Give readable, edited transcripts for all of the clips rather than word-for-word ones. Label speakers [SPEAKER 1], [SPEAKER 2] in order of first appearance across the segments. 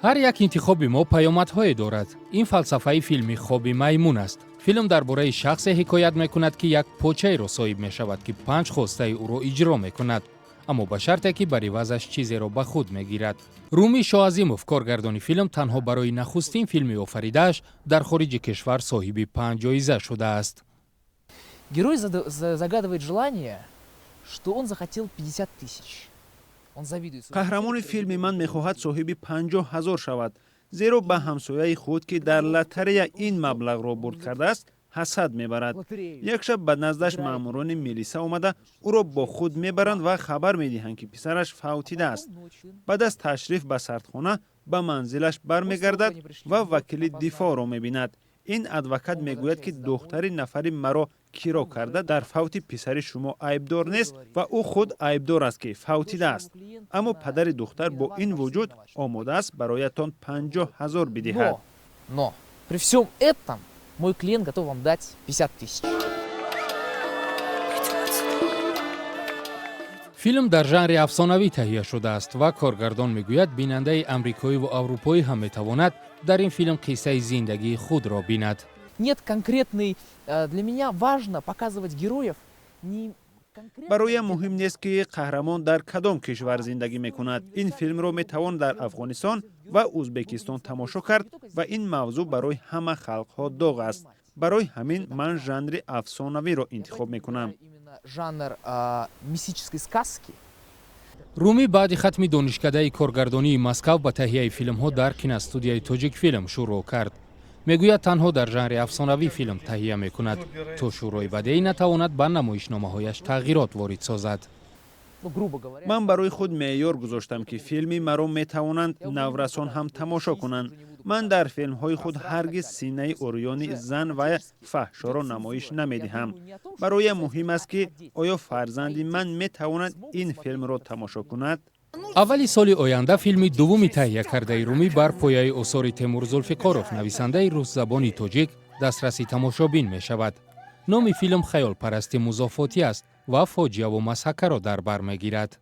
[SPEAKER 1] Ҳар як интихоби мо паёмадҳое дорад. Ин фалсафаи филми «Хоби маймун» аст. Филм дар бораи шахсе ҳикоят мекунад, ки як почаеро соҳиб мешавад, ки панҷ хостаи ӯро иҷро мекунад, аммо ба шарте, ки бар ивазаш чизеро ба худ мегирад. Румӣ Шоазимов, коргардони филм, танҳо барои нахустин филми офаридааш дар хориҷи кишвар соҳиби панҷ ҷоиза шудааст.
[SPEAKER 2] Герой загадывает желание, что он захотел 50 тысяч. Он завидует.
[SPEAKER 3] Қаҳрамони филми ман мехоҳад соҳиби 50 000 шавад, зеро ба ҳамсояи худ, ки дар лотерея ин маблағро бурд кардааст, ҳасад мебарад. Як шаб ба наздаш маъмурони милиса омада, ӯро бо худ мебаранд ва хабар медиҳанд, ки писараш фавтидааст. Баъд аз ташриф ба сардхона ба манзилаш бармегардад ва вакили дифоъро мебинад. Ин адвокат мегӯяд, ки духтари нафари маро киро карда дар фавти писари шумо айбдор нест ва ӯ худ айбдор аст, ки фавтидааст, аммо падари духтар бо ин вуҷуд омода аст бароятон 50 000 бидиҳад.
[SPEAKER 2] Но при всем этом мой клиент готов вам дать 50 тысяч.
[SPEAKER 4] Пойдем отсюда.
[SPEAKER 1] Филм дар жанри афсонавӣ таҳия шудааст ва коргардон мегӯяд, бинандаи амрикоиву аврупоӣ ҳам метавонад дар ин филм қиссаи зиндагии худро бинад.
[SPEAKER 2] Нет конкретной. Для меня важно показывать героев не конкретно.
[SPEAKER 3] Бароям муҳим нест, ки қаҳрамон дар кадом кишвар зиндагӣ мекунад. Ин филмро метавон дар Афғонистон ва Ӯзбекистон тамошо кард ва ин мавзӯъ барои ҳама халқҳо доғ аст. Барои ҳамин ман жанри афсонавиро интихоб мекунам.
[SPEAKER 2] Именно жанр мистической сказки.
[SPEAKER 1] Румӣ баъди хатми донишкадаи коргардонии Москав ба таҳияи филмҳо дар киностудияи «Тоҷикфилм» шурӯъ кард. Мегӯяд, танҳо дар жанри афсонавӣ филм таҳия мекунад, то Шӯрои бадеӣ натавонад ба намоишномаҳояш тағйирот ворид созад.
[SPEAKER 2] Ну, грубо говоря.
[SPEAKER 3] Ман барои худ меъёр гузоштам, ки филми маро метавонанд наврасон ҳам тамошо кунанд. Ман дар филмҳои худ ҳаргиз синаи урёни зан ва фаҳшоро намоиш намедиҳам. Бароям муҳим аст, ки оё фарзанди ман метавонад ин филмро тамошо кунад.
[SPEAKER 1] Аввали соли оянда филми дуввуми таҳия кардаи Румӣ бар пояи осори Темур Зулфиқоров, нависандаи русзабони тоҷик, дастраси тамошобин мешавад. Номи филм «Хаёлпарасти музофотӣ» аст ва фоҷиаву масхакаро дар бар мегирад.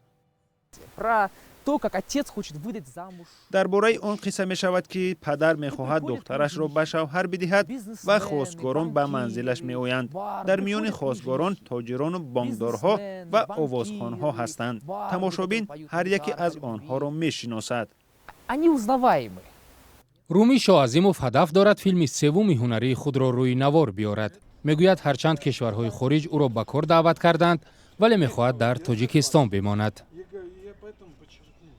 [SPEAKER 2] Про то, как отец хочет выдать замуж.
[SPEAKER 3] Дар бораи он қисса мешавад, ки падар мехоҳад духтарашро ба шавҳар бидиҳад ва хостгорон ба манзилаш меоянд. Дар миёни хостгорон тоҷирону бонкдорҳо ва овозхонҳо ҳастанд. Тамошобин ҳар яке аз онҳоро мешиносад.
[SPEAKER 2] Они узнаваемы.
[SPEAKER 1] Румӣ Шоазимов ҳадаф дорад филми севуми ҳунарии худро рӯи навор биёрад. Мегӯяд, ҳарчанд кишварҳои хориҷ ӯро ба кор даъват карданд, вале мехоҳад дар Тоҷикистон бимонад.